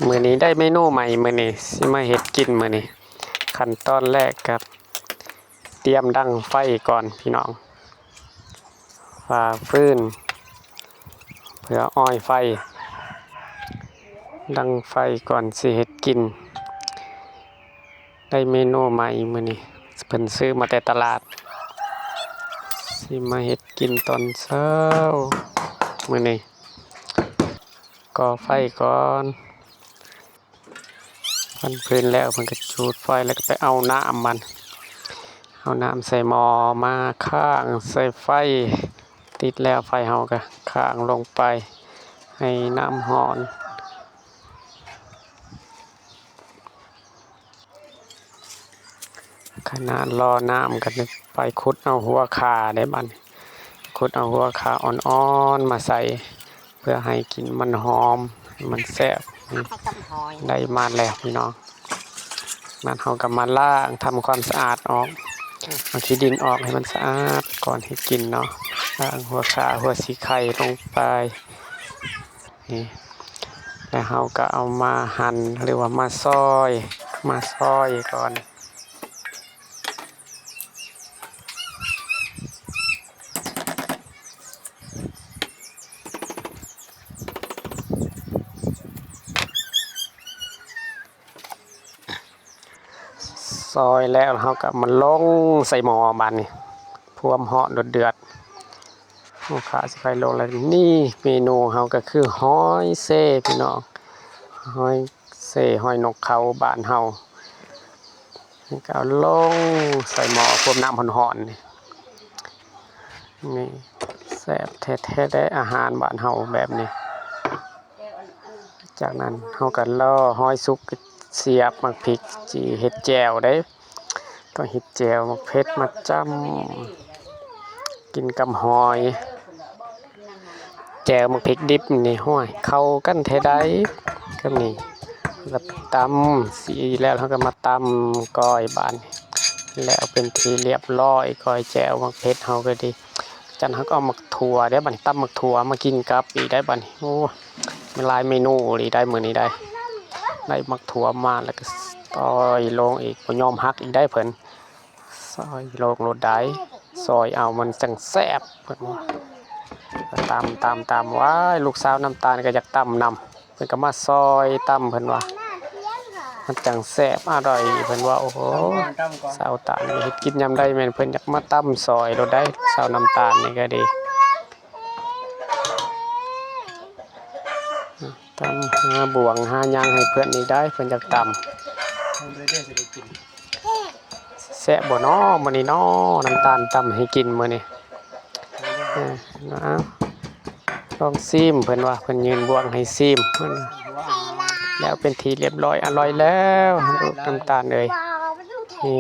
ມື້ນີ້ໄດ້ເມນູໃໝ່ ມື້ນີ້ຊິມາເຮັດກິນມື້ນີ້. ຂັ້ນຕອນແລກກໍຕຽມດັງໄຟກ່ອນພີ່ນ້ອງ, ຝາຟືນເພື່ອອອຍໄຟ, ດັງໄຟກ່ອນຊິເຮັດກິນ. ໄດ້ເມນູໃໝ່ມື້ນີ້ ເພິ່ນຊື້ມາແຕ່ຕະຫຼາດ ຊິມາເຮັດກິນຕອນເຊົ້າມື້ນີ້. ກໍ່ໄຟກ່ອນ, ພັນຟືນແລ້ວເພິ່ນກໍຈູດໄຟ ແລ້ວກໍໄປເອົານ້ຳມັນ, ເອົານ້ຳໃສ່ໝໍ້ມາຄ້າງໃສ່ໄຟ. ຕິດແລ້ວໄຟເຮົາກໍຄ້າງລົງໄປໃຫ້ນ້ຳຮ້ອນ. ຂະໜາດລໍນ້ຳກໍໄປຂຸດເອົາຫົວຂ່າເດ້ບັດນີ້, ຂຸດເອົາຫົວຂ່າອ່ອນໆມາໃສ່ ເພື່ອໃຫ້ກິ່ນມັນຫອມ ໃຫ້ມັນແຊບ. ນີ້ ໄດ້ມາແລ້ວພີ່ນ້ອງ, ມາເຮົາກໍມາລ້າງ ທຳຄວາມສະອາດອອກ, ເອົາຂີ້ດິນອອກໃຫ້ມັນສະອາດກ່ອນເຮັດກິນເນາະ. ລ້າງຫົວຂ່າ ຫົວສີໄຄລົງໄປ. ນີ້ ແລ້ວເຮົາກໍເອົາມາຫັ່ນ ຫຼືວ່າມາຊອຍ, ມາຊອຍກ່ອນ. ຊອຍແລ້ວເຮົາກໍມາລົງໃສ່ໝໍ້ບາດນີ້, ພວມຮ້ອນເດືອດໆ. ໂອ້ ຂ້າຊິໄປລົງແລ້ວ. ນີ້ເມນູເຮົາກໍຄືຫອຍເຊພີ່ນ້ອງ, ຫອຍເຊ ຫອຍນົກເຂົາບ້ານເຮົາ. ນີ້ກໍເອົາລົງໃສ່ໝໍ້ ພວມນ້ຳຮ້ອນໆນີ້. ນີ້ແຊບແທ້ໆເດ້ ອາຫານບ້ານເຮົາແບບນີ້. ຈາກນັ້ນເຮົາກໍລໍຫອຍສຸກ ສຽບໝາກພິກຈີ່ເຮັດແຈ່ວເດ້. ຕ້ອງເຮັດແຈ່ວໝາກເຜັດມາຈ້ຳ ກິນກັບຫອຍ. ແຈ່ວໝາກພິກດິບນີ້ ໂອ້ຍ ເຂົ້າກັນແທ້ໃດກັບນີ້. ແລ້ວຕຳ ສີແລ້ວເຮົາກໍມາຕຳກ້ອຍບາດນີ້. ແລ້ວເປັນທີ່ລຽບລ້ອຍ ກ້ອຍແຈ່ວໝາກເຜັດເຮົາກໍດີ. ຈັນເຮົາກໍເອົາໝາກຖົ່ວເດ້ ບາດນີ້ຕຳໝາກຖົ່ວມາກິນກັບອີກໄດ້ບາດນີ້. ໂອ້ ມີຫຼາຍເມນູອີ່ຫຼີໄດ໋ມື້ນີ້ໄດ໋. ໄດ້ໝາກຖົ່ວມາແລ້ວກໍຊອຍລົງອີກ, ບໍ່ຍອມຫັກອີກໄດ໋ເພິ່ນ, ຊອຍລົງໂລດໄດ໋, ຊອຍເອົາມັນຈັ່ງແຊບເພິ່ນວ່າ. ຕຳ ຕຳ ຕຳ, ວ້າຍ ລູກສາວນ້ຳຕານກໍຢາກຕຳນຳ. ເພິ່ນກໍມາຊອຍຕຳເພິ່ນວ່າ ມັນຈັ່ງແຊບອະຮ່ອຍເພິ່ນວ່າ. ໂອ້ໂຫ ສາວຕານນີ້ເຮັດກິນຍາມໃດແມ່ນເພິ່ນຢາກມາຕຳຊອຍໂລດໄດ໋, ສາວນ້ຳຕານນີ້ກໍດີ. ຕຳຫາບ່ວງຫາຫຍັງໃຫ້ເພິ່ນນີ້ໄດ໋, ເພິ່ນຢາກຕຳ. ແຊບບໍ່ນໍມື້ນີ້ນໍ ນ້ຳຕານຕຳໃຫ້ກິນມື້ນີ້. ເອີ ເອົາ ລອງຊີມ ເພິ່ນວ່າ ເພິ່ນຍື່ນບ່ວງໃຫ້ຊີມ ເພິ່ນວ່າ. ແລ້ວເປັນທີ່ລຽບລ້ອຍ ອະຮ່ອຍແລ້ວ ນ້ຳຕານເອີຍ. ນີ້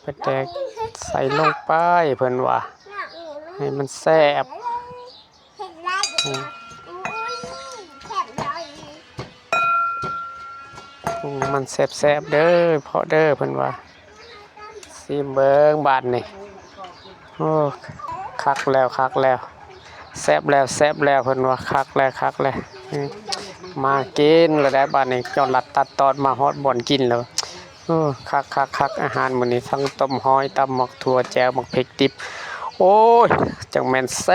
ປາແດກໃສ່ລົງໄປ ເພິ່ນວ່າ ໃຫ້ມັນແຊບ. ເຮັດໄດ້ ອືມ ໂອ້ຍ ແຊບຫຼາຍ ປຸງໃຫ້ມັນແຊບໆເດີ ເພາະເດີ ເພິ່ນວ່າ. ຊີມເບິ່ງບາດນີ້. ໂອ້ ຄັກແລ້ວ ຄັກແລ້ວ ແຊບແລ້ວ ແຊບແລ້ວ ເພິ່ນວ່າ. ຄັກແລ້ວ ຄັກແລ້ວ ອືມ ມາກິນແລ້ວໄດ໋ບາດນີ້. ເຈົ້າລັດຕັດຕອດມາຮອດບ່ອນກິນແລ້ວ. ໂອ້ ຄັກ ຄັກ ຄັກ ອາຫານມື້ນີ້ ທັງຕົ້ມຫອຍ ຕຳໝາກຖົ່ວ ແຈ່ວໝາກເຜັດດິບ. ໂອ້ຍ ຈັ່ງແມ່ນແຊ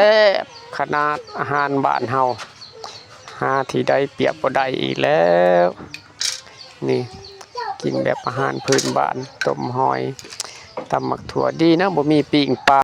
ບຂະໜາດ ອາຫານບ້ານເຮົາ ຫາທີ່ໄດ້ປຽບບໍ່ໄດ້ອີກແລ້ວ. ນີ້ ກິນແບບອາຫານພື້ນບ້ານ ຕົ້ມຫອຍ ຕຳໝາກຖົ່ວ. ດີນະ ບໍ່ມີປີ້ງປາ